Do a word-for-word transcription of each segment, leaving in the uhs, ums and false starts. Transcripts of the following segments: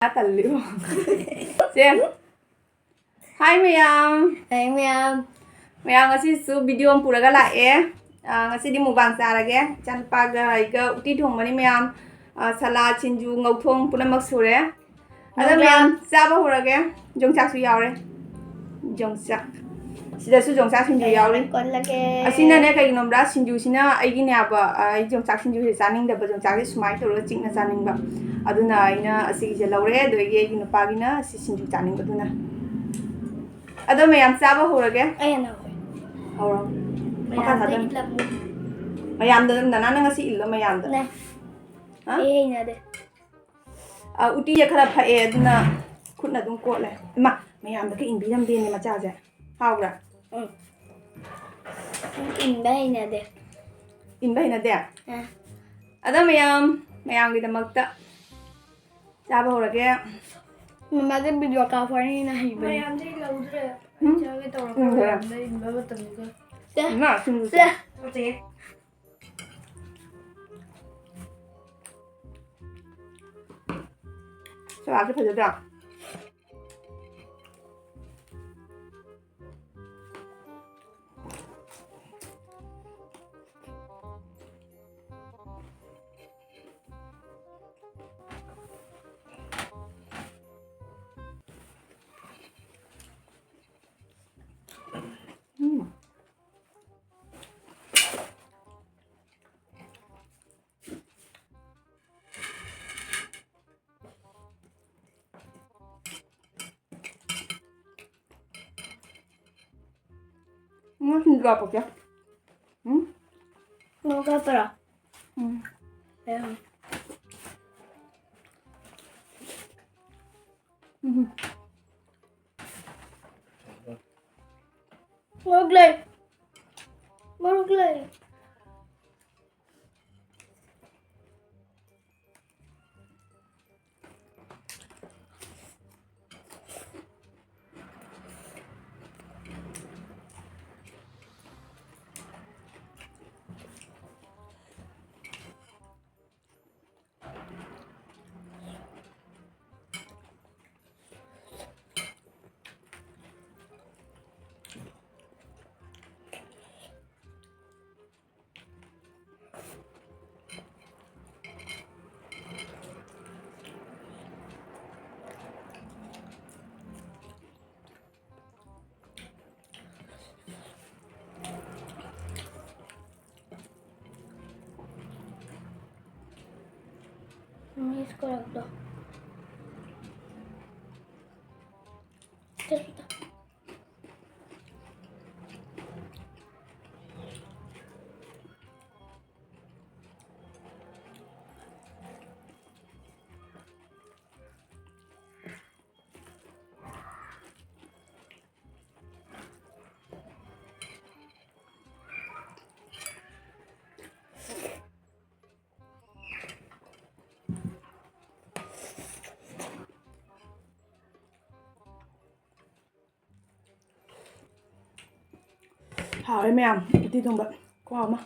ꯇꯜꯂꯤꯕꯣ꯫ ꯁꯦ꯫ ꯍꯥꯏ ꯃꯌꯥꯝ꯫ ꯍꯥꯏ ꯃꯌꯥꯝ꯫ ꯃꯌꯥꯝ ꯉꯁꯤꯁꯨ video ꯑꯃ ꯄꯨꯔꯒ ꯂꯥꯛꯑꯦ꯫ ꯑꯥ, ꯉꯁꯤꯗꯤ mukbang ꯆꯥꯔꯒꯦ꯫ ꯏꯆꯥꯅꯨꯄꯥꯒ ꯑꯩꯒ ꯎꯇꯤ ꯊꯣꯡꯕꯅꯤ ꯃꯌꯥꯝ꯫ ꯑꯥ, salad, ꯁꯤꯡꯖꯨ, ꯉꯧꯊꯣꯡ ꯄꯨꯝꯅꯃꯛ ꯁꯨꯔꯦ꯫ ꯑꯗꯣ ꯌꯣꯡꯆꯥꯛ꯫ ꯃꯌꯥꯝ ꯆꯥꯕ ꯍꯧꯔꯒꯦ꯫ ꯌꯣꯡꯆꯥꯛꯁꯨ ꯌꯥꯎꯔꯦ꯫ ꯌꯣꯡꯆꯥꯛ꯫ ꯁꯤꯗꯁꯨ ꯌꯣꯡꯆꯥꯛ ꯁꯤꯡꯖꯨ ꯌꯥꯎꯔꯤ꯫ ꯀꯣꯜꯂꯒꯦ꯫ ꯑꯁꯤꯅꯅꯦ ꯀꯩꯒꯤꯅꯣꯕ꯭ꯔꯥ, ꯁꯤꯡꯖꯨꯁꯤꯅ ꯑꯩꯒꯤꯅꯦꯕ, ꯑ, ꯑꯩ ꯌꯣꯡꯆꯥꯛ ꯁꯤꯡꯖꯨꯁꯦ ꯆꯥꯅꯤꯡꯗꯕ, ꯌꯣꯡꯆꯥꯛꯁꯦ ꯁꯨꯃꯥꯏꯅ ꯇꯧꯔꯒ ꯆꯤꯛꯅ ꯆꯥꯅꯤꯡꯕ꯫ ꯑꯗꯨꯅ ꯑꯩꯅ ꯑꯁꯤꯒꯤꯁꯦ ꯂꯧꯔꯦ, ꯑꯗꯒꯤ ꯑꯩꯒꯤ ꯅꯨꯄꯥꯒꯤꯅ ꯑꯁꯤ ꯁꯤꯡꯖꯨ ꯆꯥꯅꯤꯡꯕꯗꯨꯅ꯫ ꯑꯗꯣ ꯃꯌꯥꯝ ꯆꯥꯕ ꯍꯧꯔꯒꯦ꯫ ꯑꯩ ꯍꯥꯟꯅ ꯍꯧꯔꯦ꯫ ꯍꯧꯔꯣ꯫ ꯃꯈꯥ ꯃꯌꯥꯝꯗ ꯊꯥꯗꯔꯣ꯫ ꯏꯠꯂꯝꯃꯨ꯫ ꯃꯌꯥꯝꯗ, ꯅꯅꯥꯅ ꯉꯁꯤ ꯏꯜꯂꯣ ꯃꯌꯥꯝꯗ꯫ ꯅꯦ꯫ ꯍꯥ? ꯑꯩ ꯍꯩꯅꯗꯦ꯫ ꯑ, ꯎꯇꯤꯁꯦ ꯈꯔ ꯐꯛꯑꯦ, ꯑꯗꯨꯅ ꯈꯨꯠꯅ ꯑꯗꯨꯝ ꯀꯣꯠꯂꯦ꯫ ꯏꯃꯥ, ꯃꯌꯥꯝꯗ ꯈꯔ ꯏꯟꯕꯤꯔꯝꯗꯦꯅꯦ ꯃꯆꯥꯁꯦ꯫ ꯍꯥꯎꯕ꯭ꯔꯥ? ꯎꯝ꯫ ꯏꯟꯕ ꯍꯩꯅꯗꯦ꯫ ꯏꯟꯕ ꯍꯩꯅꯗꯦ? ꯑ꯫ ꯑꯗꯣ ꯃꯌꯥꯝ, ꯃꯌꯥꯝꯒꯤꯗꯃꯛꯇ ꯆꯥꯕ ꯍꯧꯔꯒꯦ꯫ ꯃꯃꯥꯗꯤ video ꯀꯥꯞꯄꯅꯤꯅ ꯍꯩꯕꯅꯦ꯫ ꯃꯌꯥꯝꯗꯤ ꯂꯧꯗ꯭ꯔꯦ꯫ ꯎꯝ꯫ ꯑꯩ ꯆꯥꯒꯦ ꯇꯧꯔꯒ ꯎꯝ꯫ ꯃꯌꯥꯝꯗ ꯏꯟꯕ ꯃꯇꯝꯗ꯫ ꯁꯦ꯫ ꯏꯃꯥ, ꯁꯤꯡꯖꯨ ꯁꯦ꯫ ꯅꯠꯇꯦ꯫ ꯁꯂꯥꯗꯁꯦ ꯐꯖꯗ꯭ꯔꯥ? ꯎꯝ꯫ ꯎꯝ, ꯁꯤꯡꯖꯨ ꯍꯥꯞꯄꯛꯀꯦ꯫ ꯎꯝ? ꯃꯣꯔꯣꯛ ꯍꯥꯞꯄ꯭ꯔꯣ? ꯎꯝ꯫ ꯑꯦ꯫ ꯎꯝ꯫ ꯃꯣꯔꯣꯛ ꯂꯩ꯫ ꯃꯣꯔꯣꯛ ꯂꯩ꯫ ꯀꯔꯛꯇꯣ꯫ ꯆꯠꯄꯗ꯫ ꯍꯥꯎꯋꯦ ꯃꯌꯥꯝ, ꯎꯇꯤ ꯊꯣꯡꯕ ꯈꯨꯍꯥꯎ ꯑꯃ꯫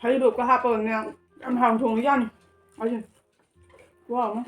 ꯍꯔꯤꯕꯣꯞꯀ ꯍꯥꯞꯄꯒꯅꯦ, ꯌꯥꯝ ꯍꯥꯎꯅ ꯊꯣꯡꯉꯤꯖꯥꯠꯅꯤ꯫ ꯑꯩꯁꯦ ꯈꯨꯍꯥꯎ ꯑꯃ꯫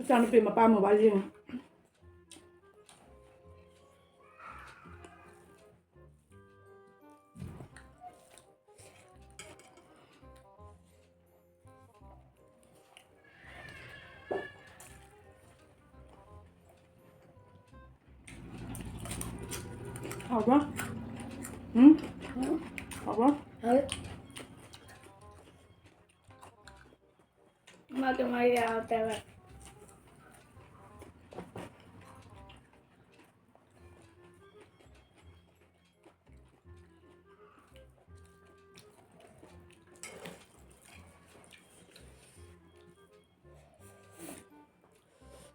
ꯏꯆꯥꯅꯨꯄꯤ ꯃꯄꯥ mobile ꯌꯦꯡꯉꯤ꯫ ꯍꯥꯎꯕ꯭ꯔꯣ? ꯎꯝ? ꯎꯝ? ꯍꯥꯎꯕ꯭ꯔꯣ? ꯍꯥꯎꯋꯤ꯫ ꯃꯥꯗꯤ ꯃꯥ ꯌꯥꯎꯗꯕ꯫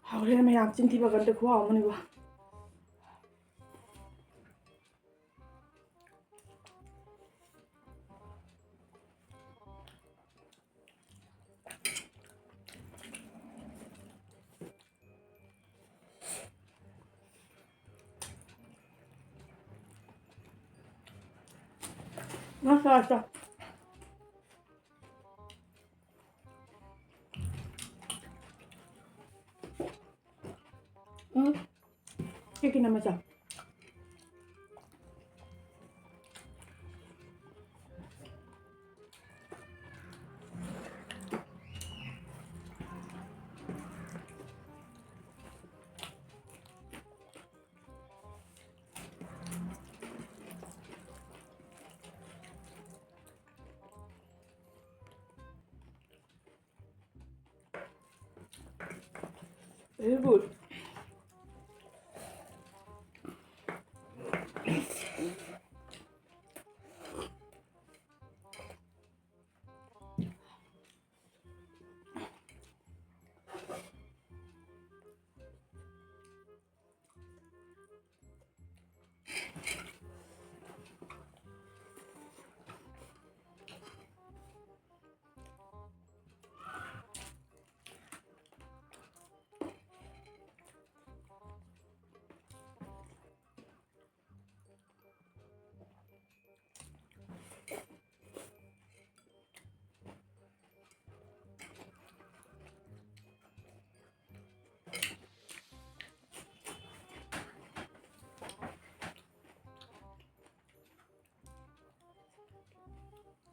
ꯍꯥꯎꯔꯦ ꯃꯌꯥꯝ, ꯆꯤꯟ ꯊꯤꯕ ꯀꯟꯗ ꯈꯨꯍꯥꯎ ꯑꯃꯅꯤꯕꯨ꯫ ꯉꯥ ꯆꯥꯔꯁꯤ꯫ ꯎꯝ꯫ ꯁꯤ ꯀꯤꯅ ꯃꯆꯥ꯫ Very good.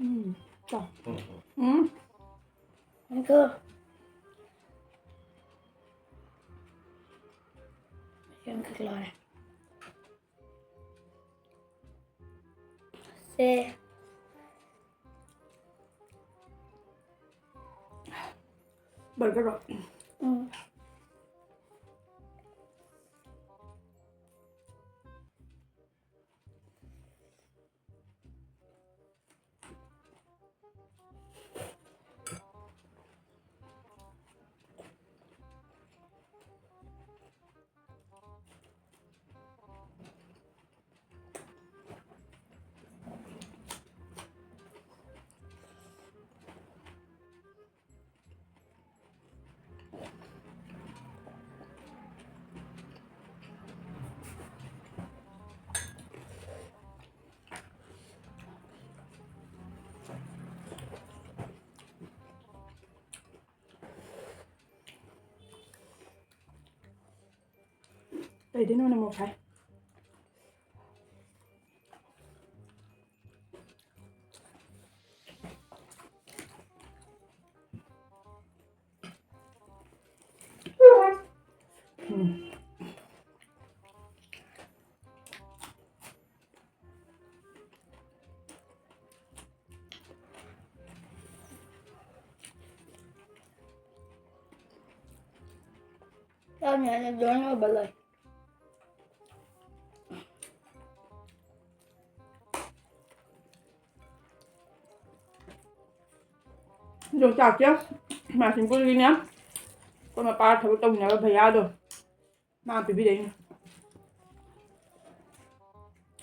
ꯎꯝ, ꯆꯥꯎ꯫ ꯎꯝ꯫ ꯎꯝ꯫ ꯉꯥꯏꯈꯣ꯫ ꯌꯥꯝ ꯈꯛ ꯂꯧꯔꯦ꯫ ꯑꯦ꯫ ꯕꯔꯒꯔꯔꯣ? ꯎꯝ꯫ ꯀꯩꯗꯩꯅꯣ ꯃꯅꯝ ꯃꯣꯔꯣꯛ ꯁꯥꯏ꯫ ꯎꯝ꯫ ꯆꯥꯅꯤ ꯍꯥꯏꯅ ꯖꯣꯏꯟ ꯑꯣꯏꯕ ꯂꯩ꯫ ꯌꯣꯡꯆꯥꯛꯁꯦ ꯃꯥꯁꯤꯡꯄꯨꯔꯒꯤꯅꯦ꯫ ꯑꯩꯈꯣꯏ ꯃꯄꯥ ꯊꯕꯛ ꯇꯧꯃꯤꯟꯅꯕ ꯚꯩꯌꯥꯗꯣ꯫ ꯃꯥ ꯄꯤꯕꯤꯔꯛꯏꯅꯦ꯫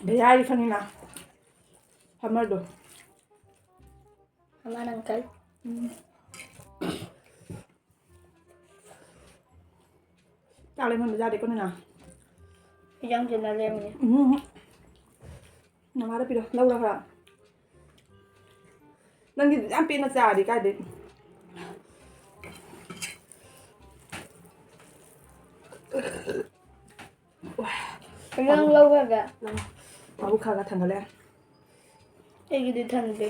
ꯚꯩꯌꯥꯗꯤ ꯈꯪꯉꯤꯅ? ꯐꯥꯔꯃꯔꯗꯣ꯫ ꯐꯥꯔꯃꯔ ꯑꯪꯀꯜ꯫ ꯎꯝ꯫ ꯆꯥꯛ ꯂꯦꯝꯍꯟꯕ ꯌꯥꯗꯦꯀꯣ ꯅꯅꯥ꯫ ꯏꯟꯖꯥꯡ ꯁꯦꯝꯅ ꯂꯩꯔꯝꯃꯤꯅꯦ꯫ ꯎꯝ꯫ ꯅꯃꯥꯗ ꯄꯤꯔꯣ, ꯂꯧꯔ ꯈꯔ꯫ ꯅꯪꯗꯤ ꯌꯥꯝ ꯄꯦꯟꯅ ꯆꯥꯔꯤ ꯀꯥꯏꯗꯩ꯫ ꯏꯟꯖꯥꯡ ꯂꯧꯈ꯭ꯔꯒ꯫ ꯃꯥꯕꯨ ꯈꯔ ꯈꯔ ꯊꯥꯡꯒꯠꯂꯦ꯫ ꯑꯩꯒꯤꯗꯤ ꯊꯟꯗꯦ꯫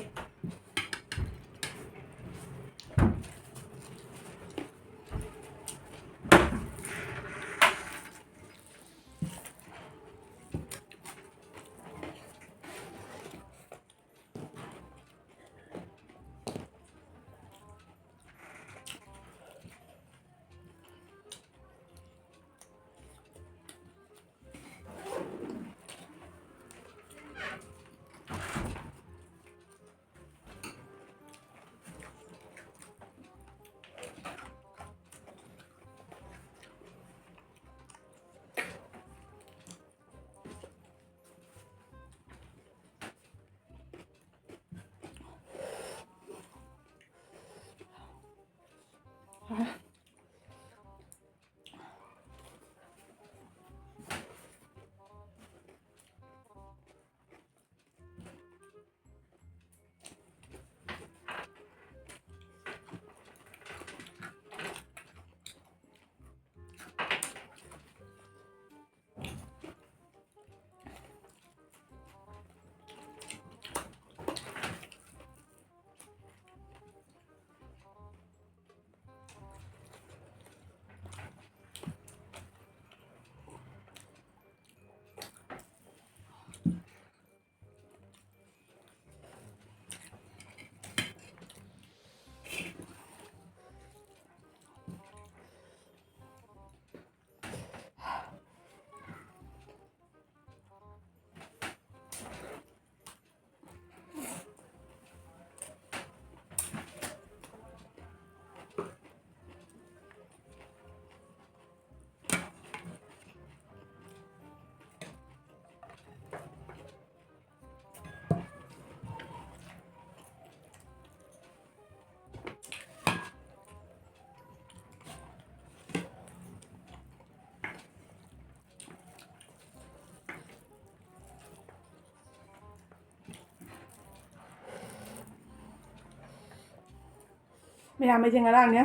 ꯃꯌꯥꯝ, ꯑꯩꯁꯦ ꯉꯔꯥꯡꯅꯦ,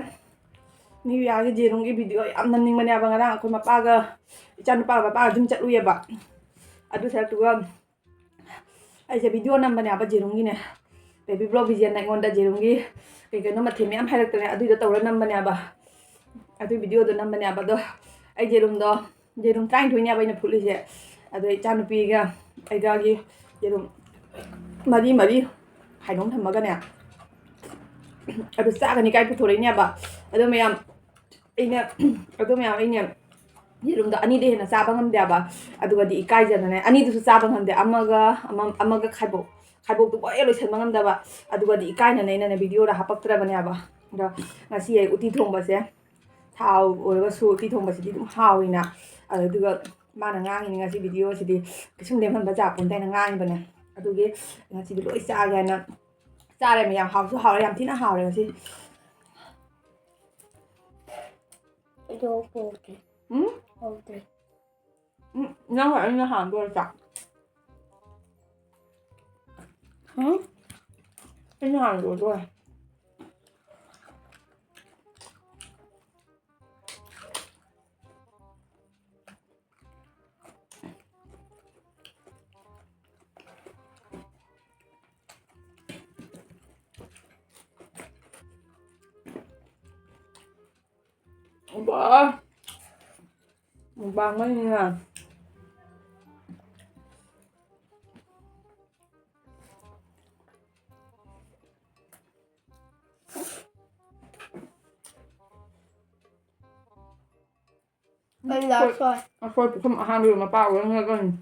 ꯅ꯭ꯌꯨ ꯌꯥꯔꯒꯤ ꯖꯦꯔꯨꯝꯒꯤ ꯚꯤꯗꯤꯑꯣ ꯌꯥꯝ ꯅꯝꯅꯤꯡꯕꯅꯦꯕ꯫ ꯉꯔꯥꯡ ꯑꯩꯈꯣꯏ ꯃꯄꯥꯒ, ꯏꯆꯥꯅꯨꯄꯥꯒ ꯃꯄꯥꯒ ꯑꯗꯨꯝ ꯆꯠꯂꯨꯏꯌꯦꯕ꯫ ꯑꯗꯨ ꯁꯔꯛꯇꯨꯒ ꯑꯩꯁꯦ ꯚꯤꯗꯤꯑꯣ ꯅꯝꯕꯅꯦꯕ ꯖꯦꯔꯨꯝꯒꯤꯅꯦ꯫ ꯕꯦꯕꯤ ꯕ꯭ꯂꯣꯛ ꯕꯤꯖꯦꯟꯅ ꯑꯩꯉꯣꯟꯗ ꯖꯦꯔꯨꯝꯒꯤ ꯀꯩ ꯀꯩꯅꯣ ꯃꯊꯦꯜ ꯃꯌꯥꯝ ꯍꯥꯏꯔꯛꯇꯅꯦ, ꯑꯗꯨꯏꯗꯣ ꯇꯧꯔ ꯅꯝꯕꯅꯦꯕ꯫ ꯑꯗꯨꯏ ꯚꯤꯗꯤꯑꯣꯗꯣ ꯅꯝꯕꯅꯦꯕ꯫ ꯑꯗꯣ ꯑꯩ ꯖꯦꯔꯨꯝꯗꯣ, ꯖꯦꯔꯨꯝ ꯇꯔꯥꯅꯤꯊꯣꯏꯅꯦꯕ ꯑꯩꯅ ꯐꯨꯠꯂꯤꯁꯦ꯫ ꯑꯗꯣ ꯏꯆꯥꯅꯨꯄꯤꯒ ꯑꯩꯒꯒꯤ ꯖꯦꯔꯨꯝ ꯃꯔꯤ ꯃꯔꯤ ꯈꯥꯏꯗꯣꯛ ꯊꯝꯃꯒꯅꯦ, ꯑꯗꯨ ꯆꯥꯒꯅꯤ ꯀꯥꯏ ꯄꯨꯊꯣꯔꯛꯏꯅꯦꯕ꯫ ꯑꯗꯣ ꯃꯌꯥꯝ, ꯑꯩꯅ, ꯑꯗꯣ ꯃꯌꯥꯝ, ꯑꯩꯅꯦ ꯌꯦꯔꯨꯝꯗꯣ ꯑꯅꯤꯗꯩ ꯍꯦꯟꯅ ꯆꯥꯕ ꯉꯝꯗꯦꯕ꯫ ꯑꯗꯨꯒꯗꯤ ꯏꯀꯥꯏꯖꯗꯅ ꯑꯅꯤꯗꯨꯁꯨ ꯆꯥꯕ ꯉꯝꯗꯦ꯫ ꯑꯃꯒ, ꯑꯃ, ꯑꯃꯒ ꯈꯥꯏꯕꯣꯛ, ꯈꯥꯏꯕꯣꯛꯇꯨ ꯂꯣꯏ ꯂꯣꯏꯁꯟꯕ ꯉꯝꯗꯕ꯫ ꯑꯗꯨꯒꯗꯤ ꯏꯀꯥꯏꯅꯅꯦ ꯑꯩꯅꯅꯦ ꯚꯤꯗꯤꯑꯣꯗ ꯍꯥꯄꯛꯇ꯭ꯔꯕꯅꯦꯕ꯫ ꯑꯗꯣ ꯉꯁꯤ ꯑꯩ ꯎꯇꯤ ꯊꯣꯡꯕꯁꯦ, ꯊꯥꯎ ꯑꯣꯏꯔꯒꯁꯨ ꯎꯇꯤ ꯊꯣꯡꯕꯁꯤꯗꯤ ꯑꯗꯨꯝ ꯍꯥꯎꯋꯤꯅ꯫ ꯑꯗꯨꯒ ꯃꯥꯅ ꯉꯥꯡꯉꯤꯅꯤ, "ꯉꯁꯤ ꯚꯤꯗꯤꯑꯣꯁꯤꯗꯤ ꯀꯩꯁꯨꯝ ꯂꯦꯝꯍꯟꯕ ꯖꯥꯄꯣꯟꯇꯦ" ꯍꯥꯏꯅ ꯉꯥꯡꯉꯤꯕꯅꯦ꯫ ꯑꯗꯨꯒꯤ ꯉꯁꯤꯗꯤ ꯂꯣꯏ ꯆꯥꯒꯦ ꯍꯥꯏꯅ ꯆꯥꯔꯦ꯫ ꯃꯌꯥꯝ ꯍꯥꯎꯁꯨ ꯍꯥꯎꯔꯦ, ꯌꯥꯝ ꯊꯤꯅ ꯍꯥꯎꯔꯦ ꯉꯁꯤ꯫ ꯑꯩꯗꯣ ꯍꯧꯗ꯭ꯔꯤ꯫ ꯎꯝ? ꯍꯧꯗ꯭ꯔꯤ꯫ ꯎꯝ, ꯅꯪ ꯑꯩꯅ ꯍꯥꯟꯗꯣꯏꯔ ꯆꯥꯛ? ꯎꯝ? ꯑꯩꯅ ꯍꯥꯟꯗꯣꯏꯔ? ꯕꯥ! ꯃꯨꯛꯕꯥꯡ ꯃꯩꯅꯤꯅ꯫ ꯑꯩ ꯂꯥꯁ ꯑꯣꯏ꯫ ꯑꯩꯈꯣꯏ ꯄꯨꯈꯝ ꯑꯍꯥꯟꯕꯒꯤ ꯃꯄꯥ ꯑꯣꯏꯔꯝꯒꯅꯤ꯫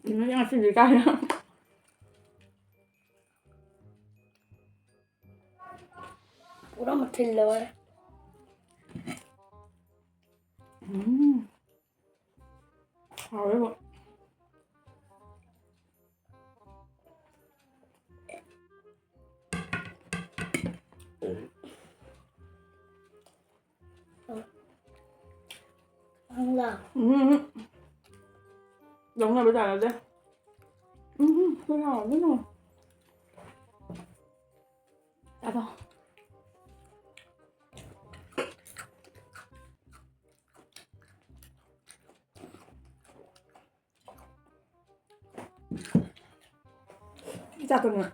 ꯅꯨꯃꯤꯠ ꯉꯁꯤꯗꯤ ꯀꯥꯏꯅ꯫ ꯄꯨꯔꯥ ꯃꯊꯤꯜ ꯂꯣꯏꯔꯦ꯫ ꯎꯝ꯫ ꯍꯥꯎꯋꯦꯕꯣ꯫ ꯈꯪꯂꯥ꯫ ꯎꯝ꯫ ꯂꯧꯅꯕ ꯇꯥꯅꯗꯦ꯫ ꯎꯝ, ꯀꯅꯥ ꯑꯣꯏꯗꯣꯏꯅꯣ? ꯆꯥꯊꯣꯛ꯫ ꯆꯥꯛꯇꯨꯅ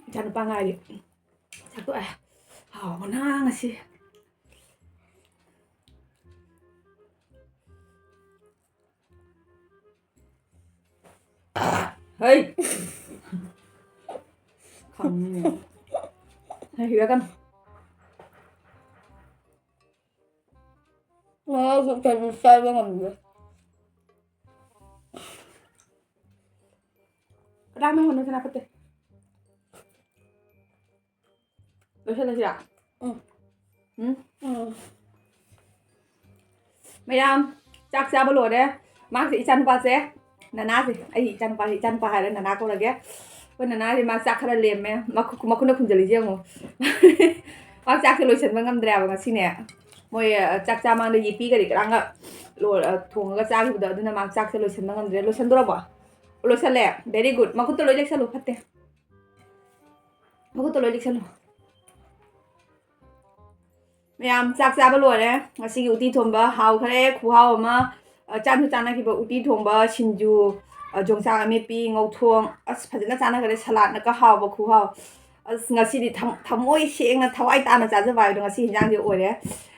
ꯏꯆꯥꯅꯨꯄꯥ ꯉꯥꯏꯔꯤ꯫ ꯆꯥꯛꯇꯣꯛꯑꯦ꯫ ꯍꯥꯎꯕꯅ ꯉꯁꯤ꯫ ꯍꯩ! ꯈꯪꯉꯤꯅꯦ꯫ ꯍꯩꯔꯒꯅꯨ꯫ ꯉꯔꯥꯡꯁꯨ ꯀꯩꯅꯣ ꯆꯥꯕ ꯉꯝꯗꯦ꯫ ꯀꯗꯥꯏꯅꯣ ꯍꯣꯠꯅ ꯁꯅꯥ ꯐꯠꯇꯦ꯫ ꯂꯣꯏꯁꯜꯂꯁꯤꯔꯥ? ꯎꯝ꯫ ꯎꯝ? ꯎꯝ꯫ ꯃꯌꯥꯝ, ꯆꯥꯛ ꯆꯥꯕ ꯂꯣꯏꯔꯦ꯫ ꯃꯥꯁꯦ ꯏꯆꯥꯅꯨꯄꯥꯁꯦ, ꯅꯅꯥꯁꯦ, ꯑꯩ ꯏꯆꯥꯅꯨꯄꯥꯁꯦ, ꯏꯆꯥꯅꯨꯄꯥ ꯍꯥꯏꯔ ꯅꯅꯥ ꯀꯧꯔꯒꯦ꯫ ꯑꯩꯈꯣꯏ ꯅꯅꯥꯁꯦ ꯃꯥ ꯆꯥꯛ ꯈꯔ ꯂꯦꯝꯃꯦ꯫ ꯃꯈꯨ-, ꯃꯈꯨꯠꯅ ꯈꯨꯝꯖꯜꯂꯤꯁꯦ ꯌꯦꯡꯉꯣ꯫ ꯃꯥ ꯆꯥꯛꯁꯦ ꯂꯣꯏꯁꯟꯕ ꯉꯝꯗ꯭ꯔꯦꯕ ꯉꯁꯤꯅꯦ꯫ ꯃꯣꯏ, ꯑ, ꯆꯥꯛ ꯆꯥ ꯃꯥꯡꯗ ꯌꯦꯄꯤ ꯀꯔꯤ ꯀꯔꯥꯡꯒ ꯂꯣꯏ-, ꯑ, ꯊꯣꯡꯉꯒ ꯆꯥꯈꯤꯕꯗꯣ, ꯑꯗꯨꯅ ꯃꯥ ꯆꯥꯛꯁꯦ ꯂꯣꯏꯁꯟꯕ ꯉꯝꯗ꯭ꯔꯦ꯫ ꯂꯣꯏꯁꯟꯗꯣꯔꯕꯣ? ꯂꯣꯏꯁꯜꯂꯦ? Very good꯫ ꯃꯈꯨꯠꯇꯣ ꯂꯣꯏ ꯂꯦꯛꯁꯜꯂꯨ, ꯐꯠꯇꯦ꯫ ꯃꯈꯨꯠꯇꯣ ꯂꯣꯏ ꯂꯦꯛꯁꯜꯂꯨ꯫ ꯃꯌꯥꯝ ꯆꯥꯛ ꯆꯥꯕ ꯂꯣꯏꯔꯦ꯫ ꯉꯁꯤꯒꯤ ꯎꯇꯤ ꯊꯣꯡꯕ ꯍꯥꯎꯈ꯭ꯔꯦ, ꯈꯨꯍꯥꯎ ꯑꯃ꯫ ꯑ, ꯆꯥꯟꯁꯨ ꯆꯥꯟꯅꯈꯤꯕ ꯎꯇꯤ ꯊꯣꯡꯕ, ꯁꯤꯡꯖꯨ, ꯑ, ꯌꯣꯡꯆꯥꯛ ꯑꯃꯦꯠꯄꯤ, ꯉꯧꯊꯣꯡ꯫ ꯑꯁ, ꯐꯖꯅ ꯆꯥꯟꯅꯈ꯭ꯔꯦ꯫ ꯁꯂꯥꯠꯅꯒ ꯍꯥꯎꯕ ꯈꯨꯍꯥꯎ꯫ ꯑꯁ, ꯉꯁꯤꯗꯤ ꯊꯝ-, ꯊꯃꯣꯏ ꯁꯦꯡꯅ, ꯊꯋꯥꯏ ꯇꯥꯅ ꯆꯥꯖꯕ ꯍꯥꯏꯕꯗꯣ ꯉꯁꯤ ꯍꯤꯟꯖꯥꯡꯁꯦ ꯑꯣꯏꯔꯦ꯫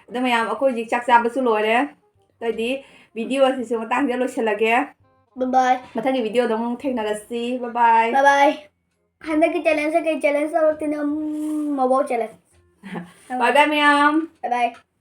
ꯑꯗꯣ ꯃꯌꯥꯝ, ꯑꯩꯈꯣꯏ ꯍꯧꯖꯤꯛ ꯆꯥꯛ ꯆꯥꯕꯁꯨ ꯂꯣꯏꯔꯦ꯫ ꯑꯗꯩꯗꯤ video ꯑꯁꯤꯁꯨ ꯃꯇꯥꯡꯁꯤꯗ ꯂꯣꯏꯁꯤꯜꯂꯒꯦ꯫ Bye bye꯫ ꯃꯊꯪꯒꯤ videoꯗ ꯑꯃꯨꯛ ꯊꯦꯡꯅꯔꯁꯤ꯫ Bye bye꯫ Bye bye꯫ ꯍꯟꯗꯛꯀꯤ challengeꯁꯦ ꯀꯩ challenge ꯇꯧꯔꯛꯇꯣꯏꯅꯣ? ꯎꯝ, mobile challenge꯫ Bye bye ꯃꯌꯥꯝ꯫ Bye bye꯫